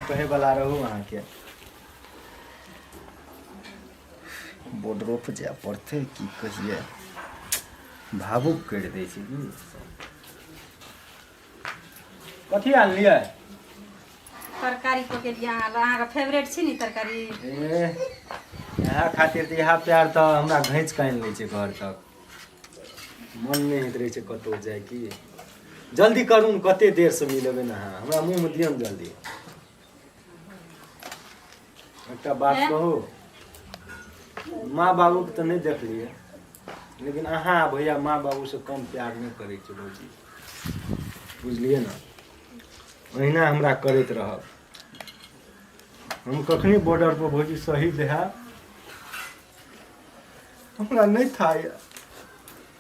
कहैवला रहू अहाँके बॉर्डरो पर जाय पड़तै की कहियै भावुक करि दै छै की कथी आनलियै तरकारी पकेलियै अहाँ लए अहाँके फेवरेट छी ने तरकारी ए इएह खातिर तऽ इएह प्यार तऽ हमरा घींच कऽ आनि लै छै घर तक मन नहि होइत रहै छै कतहु जाय की जल्दी करू ने कते देरसँ मिलेबै ने अहाँ हमरा मुँहमे दियौ ने जल्दी एकटा बात कहू माँ बाबूके तऽ नहि देखलियै लेकिन अहाँ भैया माँ बाबूसँ कम प्यार नहि करै छी भौजी बुझलियै ने ओहिना हमरा करैत रहब हम कखनी बॉर्डर पर भौजी शहीद हैब हमरा नहि था यऽ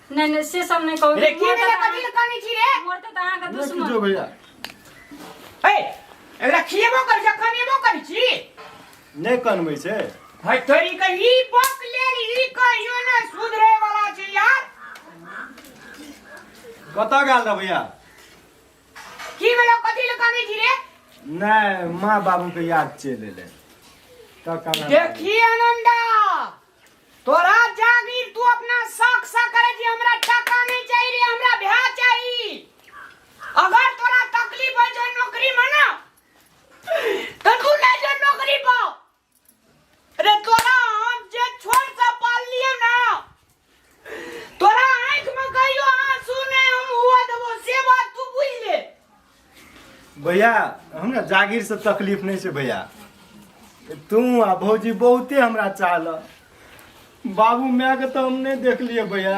नहि नहि से सब नहि कहू रे की मोर भेलै तऽ कथी लए कानै छी रे मोर तऽ अहाँके नहि दुश्मन किछो भैया हे एकरा खिएबो करै छी कनेबो करै छी नहि कनबै छै है तोरी के ई बक लेल ई कहियो ने सुधरे वाला छै यार कतऽ गेल रह भैया की भेलो कथी लए कानै छी रे नहि माँ बाबूके याद चलि एलै तऽ कानऽ लागलै। देखी आनंदा तोरा जागीर तू अपना शौक से करे छी हमरा टका नहीं चाहिए रे हमरा भ्या चाहिए अगर तोरा तकलीफ है जो नौकरी में ना तो तू नहीं जो नौकरी पाओ अरे तोरा हम जे छोट से पाल लियो ना तोरा आंख में कहियो आंसू नहीं हम हुआ देबो से बात तू बुझ ले भैया हमरा जागीर से तकलीफ नहीं छै भैया तू आ भौजी बहुते हमरा चाहल बाबू माय के तऽ हम नहि देखलियै भैया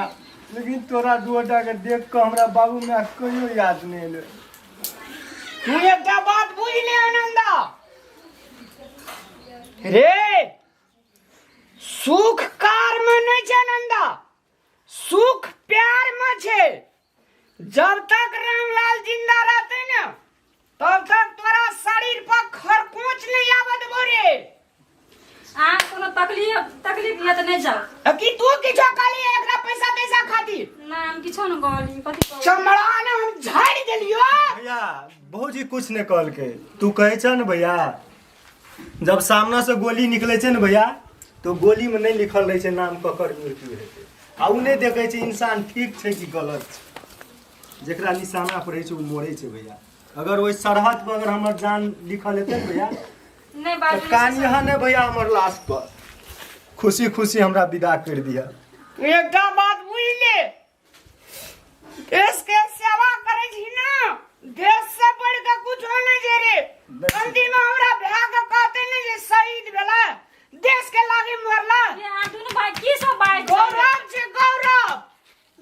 लेकिन तोरा दुटा के देख कऽ हमरा बाबू माय के कहियो याद नहि एलै तू एकटा बात बुझ ले आनंदा रे सुख कार में नहीं छै आनंदा सुख प्यार में छै जब तक रामलाल जिंदा रहते ना तब तक तोरा शरीर पर खरकोच नहीं आबत देबो रे अहाँ कोनो तकलीफ तकलीफ यऽ तऽ नहि जाउ आ की तू किछो कहली एकरा पैसा तैसा खातिर नहि हम किछो नहि कहली कथी कहू चमड़ा ने हम झाड़ि देलियो भैया भौजी कुछ नहि कहलकै तू कहै छह ने भैया जब सामना से गोली निकलै छै ने भैया तो गोली में नहि लिखल रहै छै नाम ककर मृत्यु हेतै आ ओ नहि देखै छै इंसान ठीक छै कि गलत छै जेकरा निशाना पर रहै छै ओ मरै छै भैया अगर ओहि सरहद पर अगर हमर जान लिखल हेतै ने भैया नहि तऽ बाजू कानिहा नहि भैया हमर लाश पर खुशी खुशी हमरा विदा करि दिअ एकटा बात बुझि ले देश के सेवा करे छी ना देश से बढ़ के कुछ नहीं जे रे अंतिम में हमरा भैया के कहते नहीं जे शहीद भेला देश के लागी मरला ये अहाँ दुनू भाई की सब बाजि गौरव छै गौरव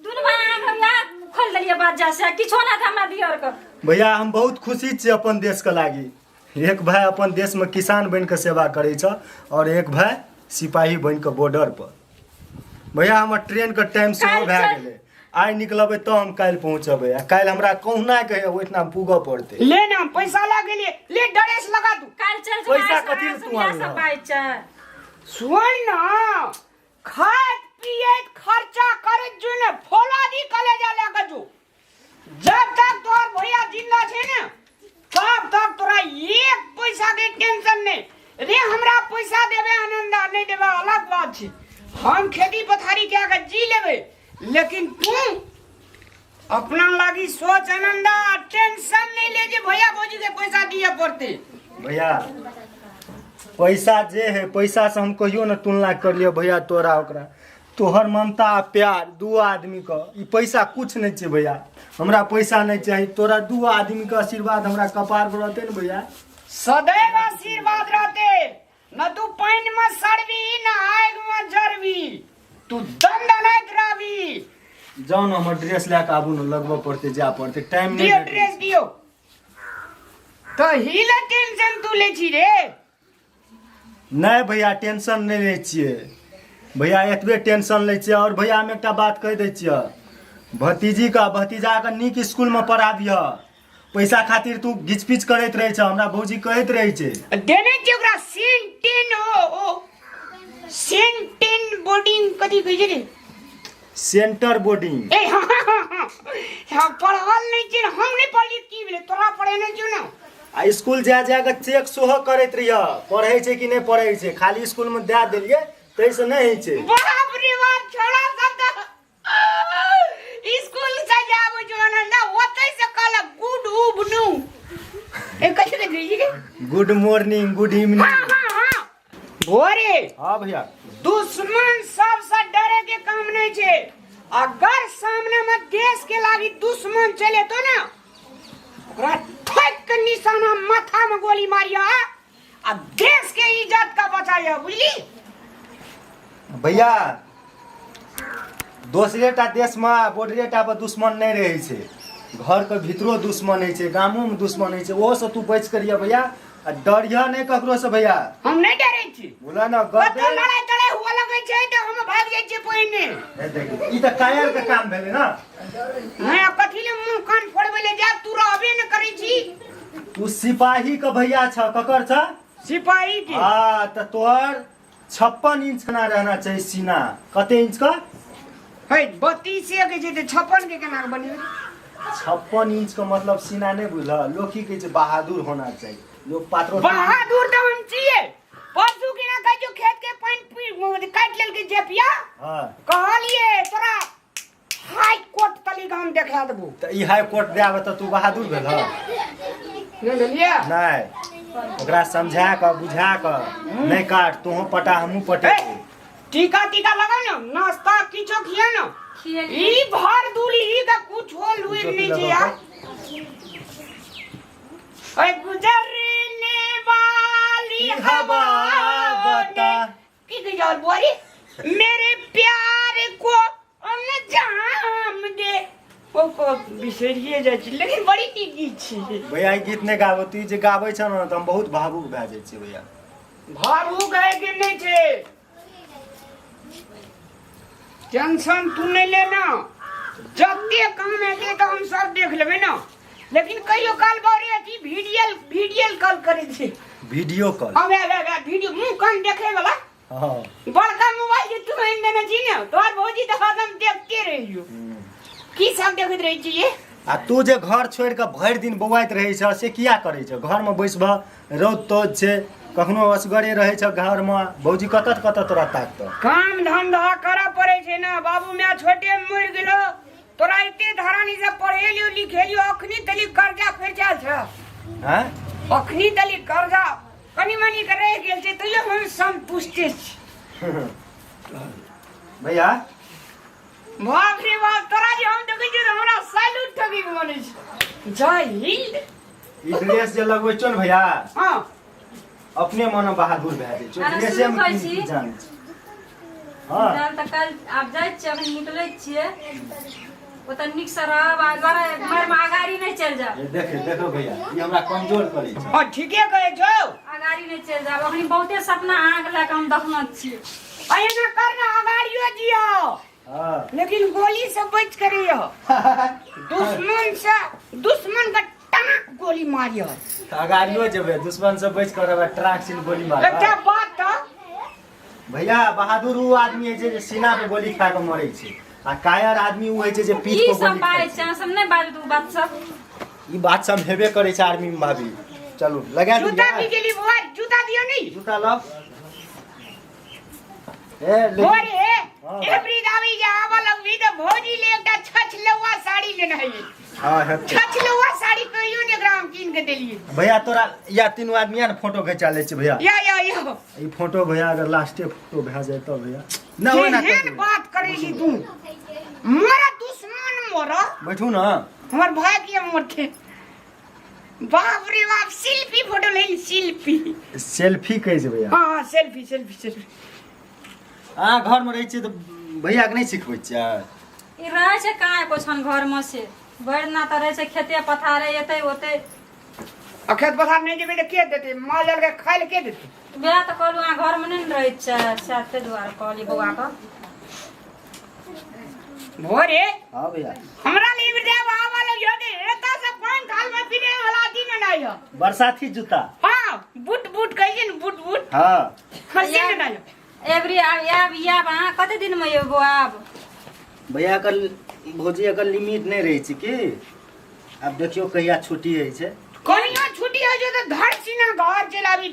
दुनू भाई अहाँ के बियाह खोलि देलियै बात जा से किछो नहि हमरा दियर के भैया हम बहुत खुशी छी अपन देशके लागी एक भाई अपन देशमे किसान बनि कऽ सेवा करै छ और एक भाई सिपाही बनि कऽ बॉर्डर पर भैया हमर ट्रेनके टाइम सेहो काल्हि भए चल- गेलै आइ निकलबै तऽ हम काल्हि पहुँचबै आ काल्हि हमरा कहुना के ओहिठिना पुगऽ पड़तै ले ना पैसा लग गेलिए ले ड्रेस लगा तू काल्हि चल पैसा कथी लए तू आनलह? सब बाजि छै सुन ना खाइत पियैत खर्चा करैत जो ने फौलादी कलेजा लए के जो जब तक तोहर भैया जिंदा छै ने तब तक तोरा एक पैसा के टेंशन नहीं रे हमरा पैसा देबे आनंदा नहीं देबे अलग बात छै हम खेती पथारी कए के जी लेबे लेकिन तू अपना लागी सोच आनंदा टेंशन नहीं ले जे भैया भौजी के पैसा दिए पड़ते भैया पैसा जे है पैसा से हम कहियो न तुलना कर लियो भैया तोरा ओकरा तोहर ममता आ प्यार दू आदमीके ई पैसा कुछ नहि छै भैया हमरा पैसा नहि चाही तोरा दू आदमीके आशीर्वाद हमरा कपार पर रहतै ने भैया सदैव आशीर्वाद रहते न तू पानि में सड़बी न आगि में जरबी तू दंदनाइत रहबी जाउ ने हमर ड्रेस लए कऽ आबू ने लगबऽ पड़तै जाय पड़तै टाइम नहि दियो भेटै ड्रेस दियो तो ही ले टेंशन तू ले छी रे नहि भैया टेंशन नहि लै छियै भैया एतबे टेंशन लै छियै आओर भैया हम एकटा बात कहि दै छियै भतीजीके आ भतीजाके नीक स्कूलमे पढ़ाबिह पैसा खातिर तू घिच पिच करैत रहै छ हमरा भौजी कहैत रहै छै देने छियै ओकरा सेंटेन ओ ओ सेंटेन बोर्डिंग कथी कहै छै रे सेंटर बोर्डिंग ए हाँ हाँ हाँ हाँ हाँ पढ़ल नहीं छियै हम नहीं पढ़लियै की भेलै तोरा पढ़ेने छियौ ने आ स्कूल जा जा के चेक सेहो करैत रहिय, पढ़ै छै कि नहि पढ़ै छै। खाली स्कूल में दए देलियै ताहिसँ नहि होइ छै। बाप रे बाप, छोड़ा सब तऽ स्कूल से जाबे जो ना ओतै से कहलक गुड उबनू ए कथी के जी? Good morning, good evening. हाँ हाँ हाँ, भोरे। हाँ भैया। दुश्मन सबसे डरे के काम नहीं छे। अगर सामने में देश के लागी दुश्मन चले तो ना ओकरा ठोक के निशाना माथा में गोली मारिया आ देश के इज्जत का बचाया, बुझली? भैया, दोसरे टा देश में बॉर्डरे टा पर दुश्मन नहीं रहे छै, घर के भीतरो दुश्मन होइ छै, गामो में दुश्मन होइ छै। ओहो से तू बच कर भैया, आ डरिह नहीं ककरो से भैया। हम नहीं डरे छी। बोला ना। कतौ गदे लड़ाई तड़ाई हुआ लगे छै तऽ हम भाग जाइ छियै पहिने। ए देखी, ई तऽ कायर के काम भेलै ना। नहीं, आ कथी ले मुंह कान फोड़बै ले जायब? तू रहबे न करै छी। तू सिपाही के भैया छ, ककर छ? सिपाही के। हाँ, तऽ तोहर 56 इंच ना रहना चाहिए सीना। कते इंच का? है 32 के छै तऽ 56 के केना के बनेबै? 56 इंच का मतलब सीना नहीं बुझल? लोग की कहै छै, बहादुर होना चाहिए लोग पात्रो। बहादुर तऽ हम छियै। परसू की ना कहै छौ, खेत के पानि पी काटि लेलकै जेपिया। कहलिए तोरा हाई कोर्ट तली हम देखा देबू। तऽ ई हाई कोर्ट देब तऽ तू बहादुर भेल? नहि भेलियै। नहीं, ओकरा समझा कऽ बुझा कऽ, नहीं काट, तोहो पटा, हमहूँ पटे। ए, टीका टीका लगा ना, नाश्ता किछो खिया ना। खियेलियै। ई भर दूरी ई का कुछ होल हुए नहीं छै यार। ओए गुजरने वाली हवा बता। की कही और बोरी, मेरे प्यार को अंजाम दे। ओ को बिसरिए जाइ छी, लेकिन बड़ी नीक गीत छी। भैया, ई गीत नहि गाबो। तू जे गाबै छ ने तऽ हम बहुत भावुक भए जाइ छियै भैया। भावुक है कि नहीं छै, टेंशन तू नहीं लेना। जते काम हेतै तऽ हम सब देख लेबै ना। लेकिन कहियो काल बड़े अथी वीडियो वीडियो कॉल करै छै। Video call? हम वीडियो मुंह कान देखे वाला। बड़का मोबाइल जे तू आनि देने छी ने, तोहर भौजी तऽ हरदम देखते रहियो। की सब देखैत रहै छी ये? आ तू जे घर छोड़ि कऽ भरि दिन बौआइत रहै छ से किया करै छ? घरमे बैसबह, रौद तौद छै, कखनो असगरे रहै छ घरमे, भौजी कतऽ कतऽ तोरा ताकतौ? काम धंधा करऽ पड़ै छै ने बाबू। माय छोटे मे मरि गेलो, तोरा एते धरानी से पढ़ेलियो लिखेलियो, अखनी तली कर्जा फेर छै। हैं? अखनी तली कर्जा कनी मनी के रहि गेल छै, तैयो हम संतुष्टे छी। भैया। बाप रे बाप, तोरा जे हम देखै छियै तऽ हमरा सैल्यूट ठोकै के मन छै। जय हिंद। ई ड्रेस जे लगबै छौ ने भैया, अपने मन बहादुर भए जाइ छौ। अरे ड्रेसे सुन मे कहै की छी। जान छै। हाँ। दाल तऽ काल्हि आब जाइ छियै, अखन निकलै छियै। ओतऽ नीकसँ रहब आ लड़ाइ मारिमे अगाड़ी नहि चलि जायब। ये देखे देखो भैया, ई हमरा कमजोर करै छै। हाँ, ठीके कहै छौ। अगाड़ी नहि चलि जायब। अखन बहुते सपना अहाँके लए कऽ हम देखने छियै। आ एना कर ना, अगाड़ियो जियो, लेकिन गोली से बच कर रहियो। दुश्मन से, दुश्मन का टनाक गोली मारियो। तऽ अगाड़ियो जेबै, दुश्मन से बचि कऽ रहबै, ट्रक सिन गोली मारबै। एकटा बात तऽ भैया, बहादुर ऊ आदमी होइ छै जे सीना पे गोली खा कऽ मरै छै, आ कायर आदमी ऊ होइ छै जे पीठ ई पर सब गोली खाइ बाजै छै, अहाँ सब नहि बाजू ओ बात सब। छै। ई बात सब हेबे करै छै आर्मी में। भाभी, चलू लगा जूता दिया। भी गेली बुआ, जूता दियो नहीं। जूता लाओ ए लेकिन भोरे हाँ। एवरी दावी जे आबऽ लगबी तऽ भौजी ले एकटा छछलौआ साड़ी लेने है। हाँ, हेतै। छछलौआ साड़ी कहियो ने एकरा हम कीन के देलियै। भैया, तोरा या तीनू आदमी आ ने फोटो घिचा लै छी भैया। या या या। ई फोटो भैया, अगर लास्टे फोटो भए जाए तब भैया ना ओना कर केहन देबै। बात करै छी तू? मोरा दुश्मन मोरा। बैठू ना। हमर भाई के मरते। बाप रे बाप, सेल्फी फोटो ले, सेल्फी। सेल्फी कहै छै भैया। हाँ हाँ, सेल्फी सेल्फी सेल्फी। अहाँ घरमे रहै छियै तऽ भैयाके नहि सिखबै छियै? ई रहै छै कहाँ एको छन घरमे से? भरि दिना तऽ रहै छै खेते पथारे, एतै ओतै। आ खेत पथार नहि जेबै तऽ के देतै माल जाल के खाय लए, के देतै? वएह तऽ कहलहुँ, अहाँ घरमे नहि ने रहै छियै सएह, ताहि दुआरे कहलियै बौआके। भोरे। हाँ भैया। हमरा लिए देव आवा लगियो दे, एता से पान थाल में पीने वाला दिन नहीं हो। बरसाती जूता। हाँ, बूट बूट कहिए ने, बूट बूट। हंसी ने नहीं हो। एबरी आब आब आब अहाँ कते दिनमे एबो आब? भैया, एकर भौजी, एकर लिमिट नहि रहै छै की? आब देखियौ कहिया छुट्टी होइ छै। कहियो छुट्टी होइ छै तऽ धर सीना घर चलि आबी।